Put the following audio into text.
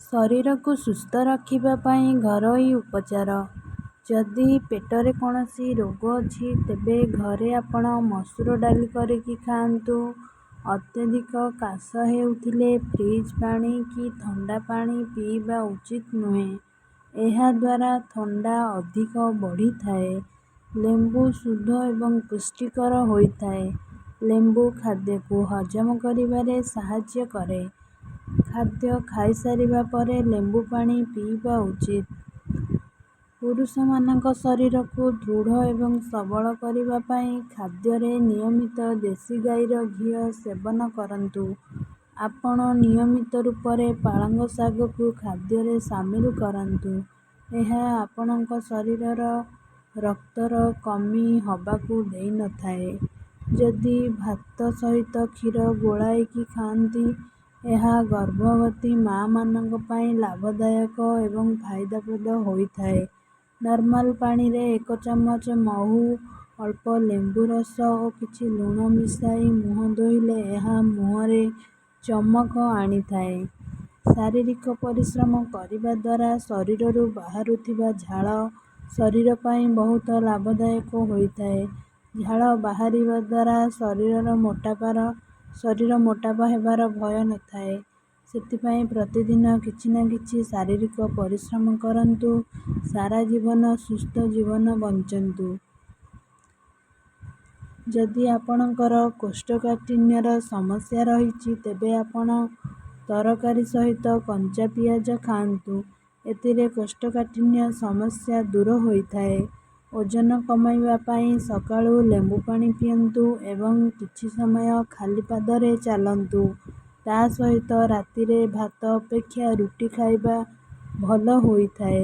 ଶରୀରକୁ ସୁସ୍ଥ ରଖିବା ପାଇଁ ଘରୋଇ ଉପଚାର। ଯଦି ପେଟରେ କୌଣସି ରୋଗ ଅଛି, ତେବେ ଘରେ ଆପଣ ମସୁର ଡାଲି କରିକି ଖାଆନ୍ତୁ। ଅତ୍ୟଧିକ କାଶ ହେଉଥିଲେ ଫ୍ରିଜ୍ ପାଣି କି ଥଣ୍ଡା ପାଣି ପିଇବା ଉଚିତ ନୁହେଁ। ଏହାଦ୍ୱାରା ଥଣ୍ଡା ଅଧିକ ବଢ଼ିଥାଏ। ଲେମ୍ବୁ ଶୁଦ୍ଧ ଏବଂ ପୁଷ୍ଟିକର ହୋଇଥାଏ। ଲେମ୍ବୁ ଖାଦ୍ୟକୁ ହଜମ କରିବାରେ ସାହାଯ୍ୟ କରେ। ଖାଦ୍ୟ ଖାଇସାରିବା ପରେ ଲେମ୍ବୁ ପାଣି ପିଇବା ଉଚିତ। ପୁରୁଷମାନଙ୍କ ଶରୀରକୁ ଦୃଢ଼ ଏବଂ ସବଳ କରିବା ପାଇଁ ଖାଦ୍ୟରେ ନିୟମିତ ଦେଶୀ ଗାଈର ଘିଅ ସେବନ କରନ୍ତୁ। ଆପଣ ନିୟମିତ ରୂପରେ ପାଳଙ୍ଗ ଶାଗକୁ ଖାଦ୍ୟରେ ସାମିଲ କରନ୍ତୁ। ଏହା ଆପଣଙ୍କ ଶରୀରର ରକ୍ତର କମି ହବାକୁ ଦେଇନଥାଏ। ଯଦି ଭାତ ସହିତ କ୍ଷୀର ଗୋଳାଇକି ଖାଆନ୍ତି, ଏହା ଗର୍ଭବତୀ ମାଆମାନଙ୍କ ପାଇଁ ଲାଭଦାୟକ ଏବଂ ଫାଇଦାପ୍ରଦ ହୋଇଥାଏ। ନର୍ମାଲ ପାଣିରେ ଏକ ଚାମଚ ମହୁ, ଅଳ୍ପ ଲେମ୍ବୁ ରସ ଓ କିଛି ଲୁଣ ମିଶାଇ ମୁହଁ ଧୋଇଲେ ଏହା ମୁହଁରେ ଚମକ ଆଣିଥାଏ। ଶାରୀରିକ ପରିଶ୍ରମ କରିବା ଦ୍ୱାରା ଶରୀରରୁ ବାହାରୁଥିବା ଝାଳ ଶରୀର ପାଇଁ ବହୁତ ଲାଭଦାୟକ ହୋଇଥାଏ। ଝାଳ ବାହାରିବା ଦ୍ୱାରା ଶରୀର ମୋଟାପା ହେବାର ଭୟ ନଥାଏ। ସେଥିପାଇଁ ପ୍ରତିଦିନ କିଛି ନା କିଛି ଶାରୀରିକ ପରିଶ୍ରମ କରନ୍ତୁ। ସାରା ଜୀବନ ସୁସ୍ଥ ଜୀବନ ବଞ୍ଚନ୍ତୁ। ଯଦି ଆପଣଙ୍କର କୋଷ୍ଠକାଠିନ୍ୟର ସମସ୍ୟା ରହିଛି, ତେବେ ଆପଣ ତରକାରୀ ସହିତ କଞ୍ଚା ପିଆଜ ଖାଆନ୍ତୁ। ଏଥିରେ କୋଷ୍ଠକାଠିନ୍ୟ ସମସ୍ୟା ଦୂର ହୋଇଥାଏ। ଓଜନ କମାଇବା ପାଇଁ ସକାଳୁ ଲେମ୍ବୁ ପାଣି ପିଅନ୍ତୁ ଏବଂ କିଛି ସମୟ ଖାଲି ପାଦରେ ଚାଲନ୍ତୁ। ତା ସହିତ ରାତିରେ ଭାତ ଅପେକ୍ଷା ରୁଟି ଖାଇବା ଭଲ ହୋଇଥାଏ।